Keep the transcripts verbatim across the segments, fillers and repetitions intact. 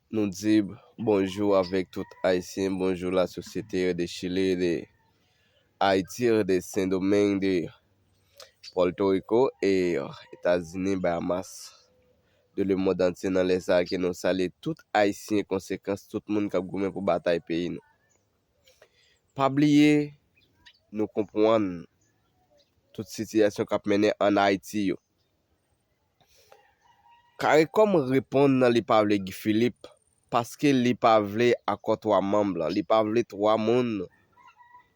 Nou di bonjou avèk tout Ayisyen, bonjou la sosyete de Chili, de Ayiti, de Sendomeng, de Pòtoriko e Etazini, Bahamas, de le monde entier nan lè sa a ke nou salye tout Ayisyen konsekans, tout moun k ap goumen pou batay peyi nou. Pa bliye, nou konprann tout sitiyasyon k ap mennen ann Ayiti yo. Caricom reponn nan li pa vle Guy Philippe paske li pa vle akò twa manm lan, li pa vle twa moun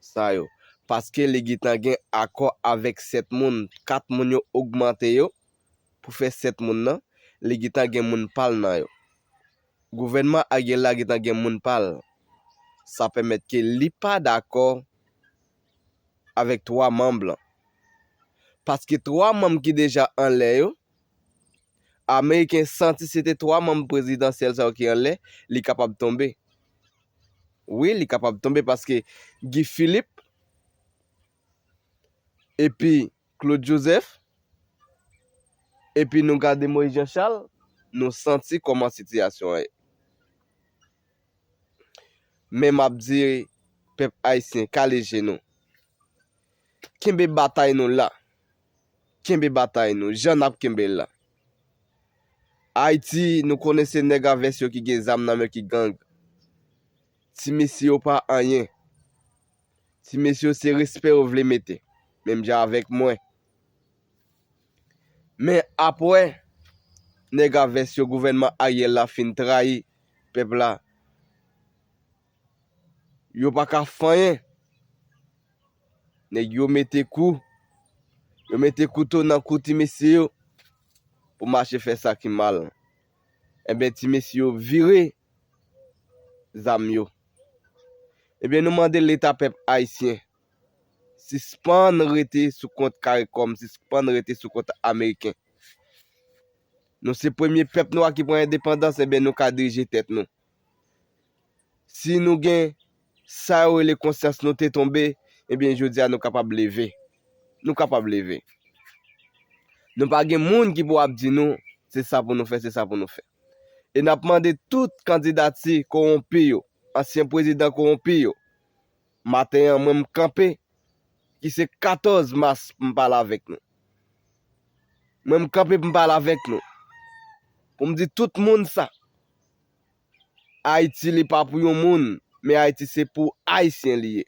sa yo. Paske li gentan gen akò avèk sèt moun, kat moun yo ogmante yo pou fè sèt moun nan, li gentan gen moun pa l nan yo. Gouvènman Ariel la gentan gen moun pa l. Sa pèmèt ke li pa dakò avèk twa manm lan. Paske twa manm ki deja anlè yo, Ameriken santi se te twa manm prezidansyèl sa yo ki anlè, li kapab tonbe. Wi, li kapab tonbe paske Guy Philippe epi Claude Joseph, epi nou gade Moïse Jean Charles, nou santi kòman sitiyasyon an ye. Men m ap di pèp ayisyen, kale je nou. Kenbe batay nou la. Kenbe batay nou, jan n ap kenbe l la. Ayiti, nou konnen se nèg a vès yo ki gen zam nan men yo ki gang. Ti mesye yo pa anyen. Ti mesye yo se respè yo vle mete, menm jan avèk mwen. Men apre nèg a vès yo, gouvènman Ariel la fin trayi pèp la, yo pa ka fè anyen. Nèg yo mete kou, yo mete kouto nan kou ti mesye yo pou mache fè sa ki mal. Enben, ti mesye yo vire zam yo. Ebyen, nou mande Leta pèp ayisyen, sispann rete sou kont Caricom, sispann rete sou kont Ameriken. Nou se premye pèp nwa ki pran endepandans, ebyen, nou ka dirije tèt nou. Si nou gen sa yo rele konsyans nou te tonbe, ebyen, jodi a nou kapab leve. Nou kapab leve. Nou pa gen moun ki pou ap di nou, se sa pou nou fè, se sa pou nou fè. E n ap mande tout kandidati kowonpi yo, ansyen prezidan kowonpi yo. Maten an, mwen m kanpe, ki se katòz mas, m pale avèk nou. Mwen m kanpe pou m pale avèk nou. Pou m di tout moun sa. Ayiti, li pa pou yon moun, men Ayiti se pou Ayisyen li ye.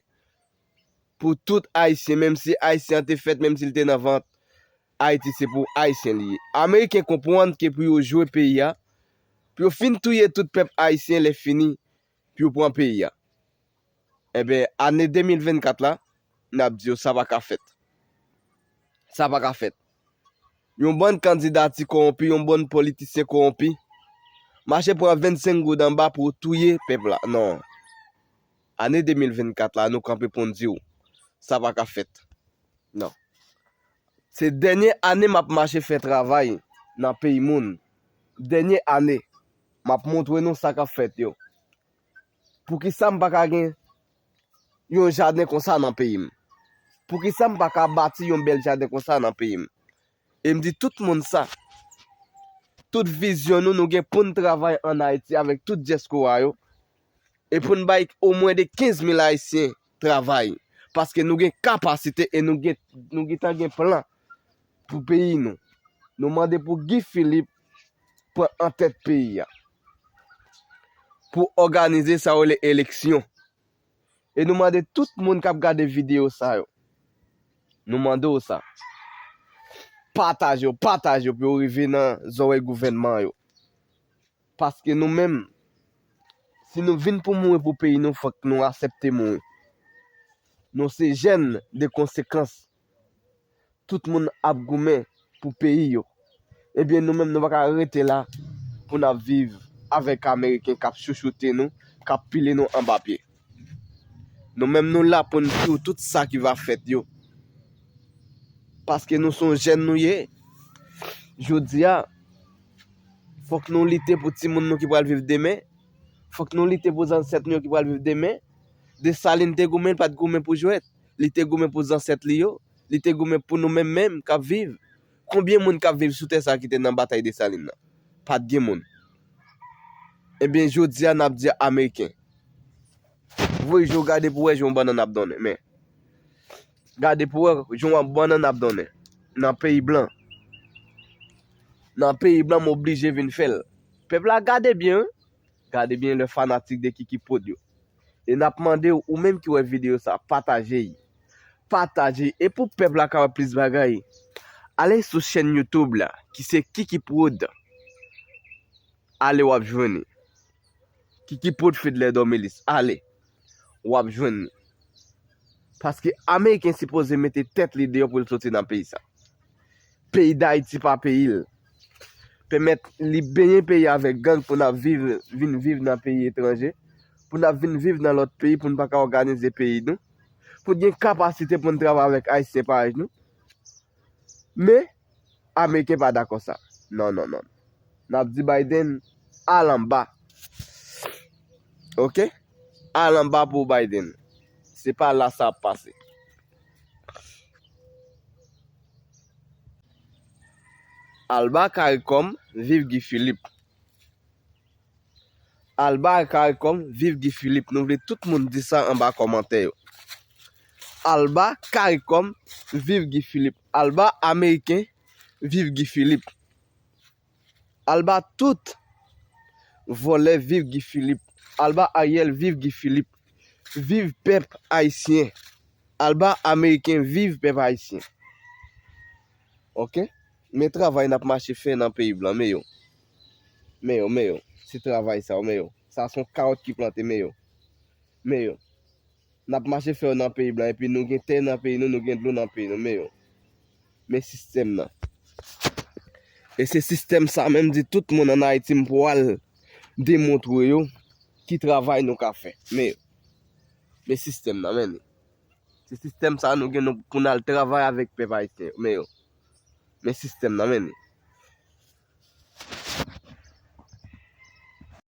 Pou tout Ayisyen, menm si Ayisyen an te fèt, menm si l te nan vant, Ayiti se pou Ayisyen li ye. Ameriken konprann ke pou yo jwe peyi a, pou yo fin touye tout pèp ayisyen, lè fini, pou yo pran peyi a. Enben, ane de mil vennkat la, n ap di yo sa pa ka fèt. Sa pa ka fèt. Yon bann kandidati kowonpi, yon bann politisyen kowonpi, mache pran vennsenk goud anba pou touye pèp la. Non. Ane de mil vennkat la, nou kanpe pou n di w, sa pa ka fèt. Non. Se dènye ane m ap mache fè travay nan peyi moun. Dènye ane. M ap montre nou sa k ap fèt yo. Poukisa m pa ka gen yon jaden konsa nan peyi m? Poukisa m pa ka bati yon bèl jaden konsa nan peyi m? E m di tout moun sa. Tout vizyon nou, nou gen pou n travay ann Ayiti avèk tout dyaspora yo. E pou n bay omwen de kenz mil Ayisyen travay. Paske nou gen kapasite e nou gen, nou gentan gen plan pou peyi nou. Nou mande pou Guy Philippe pran antèt peyi a. Pou òganize sa yo rele eleksyon. E nou mande tout moun k ap gade videyo sa yo. Nou mande w sa. Pataje yo, pataje yo pou yo rive nan zòrèy gouvènman yo. Paske nou menm, si nou vin pou mouri pou peyi nou, fòk nou aksepte mouri. Nou se jèn de konsekans. Tout moun ap goumen pou peyi yo. Ebyen, nou menm, nou pa ka rete la pou n ap viv avèk Ameriken k ap chouchoute nou, k ap pile nou anba pye. Nou menm, nou la pou n di w tout sa ki va fèt yo. Paske nou se yon jèn nou ye. Jodi a, fòk nou lite pou timoun nou ki pral viv demen. Fòk nou lite pou zansèt nou yo ki pral viv demen. Desalin te goumen, li pa t goumen pou jwèt. Li te goumen pou zansèt li yo. Li te goumen pou nou menm menm k ap viv. Konbyen moun k ap viv sou tè sa ki te nan batay Desalin nan? Pa t gen moun. Ebyen, jodi a, n ap di Ameriken, voye je w gade pou w wè jan yon bannann ap donnen. Men, gade pou w wè jan yon bannann ap donnen nan peyi blan. Nan peyi blan, m oblije vin fè l. Pèp la, gade byen, wi. Gade byen, lè fanatik de Kiki Prod yo. E n ap mande w, ou menm ki wè videyo sa, pataje y. Pataje y. E pou pèp la ka wè plis bagay, ale sou chèn YouTube la, ki se Kiki Prod. Ale, w ap jwenn li. Kiki Prod Fedler Dormelis. Ale, w ap jwenn li. Paske Ameriken sipoze mete tèt li deyò pou l soti nan peyi sa. Peyi Dayiti pa peyi l. Pèmèt li benyen peyi avèk gang pou n ap viv, vin viv nan peyi etranje, pou n ap vin viv nan lòt peyi, pou n pa ka òganize peyi nou, pou n gen kapasite pou n travay avèk Ayisyen parèy nou. Men, Ameriken pa dakò sa. Non, non, non. N ap di Biden, al anba. Oke? Al anba pou Biden. Se pa la sa ap pase. Alba Caricom, viv Guy Philippe. Alba Caricom, viv Guy Philippe. Nou vle tout moun di sa anba kòmantè yo. Alba Caricom, viv Guy Philippe. Alba Ameriken, viv Guy Philippe. Alba tout vòlè, viv Guy Philippe. Alba Ariel, viv Guy Philippe. Viv pèp ayisyen. Alba Ameriken, viv pèp ayisyen. Oke? Men travay n ap mache fè nan peyi blan, men yo. Men yo, men yo. Se travay sa yo, men yo. Sa se yon kawòt ki plante, men yo. Men yo. N ap mache fè yo nan peyi blan, epi nou gen tè nan peyi nou, nou gen dlo nan peyi nou, men yo. Men sistèm nan. E se sistèm sa menm di tout moun ann Ayiti m pwal demontre yo ki travay nou ka fè. Men yo. Men sistèm nan, men li. Se sistèm sa nou gen nou pou n al travay avèk pèp ayisyen yo. Men yo. Men sistèm nan, men li.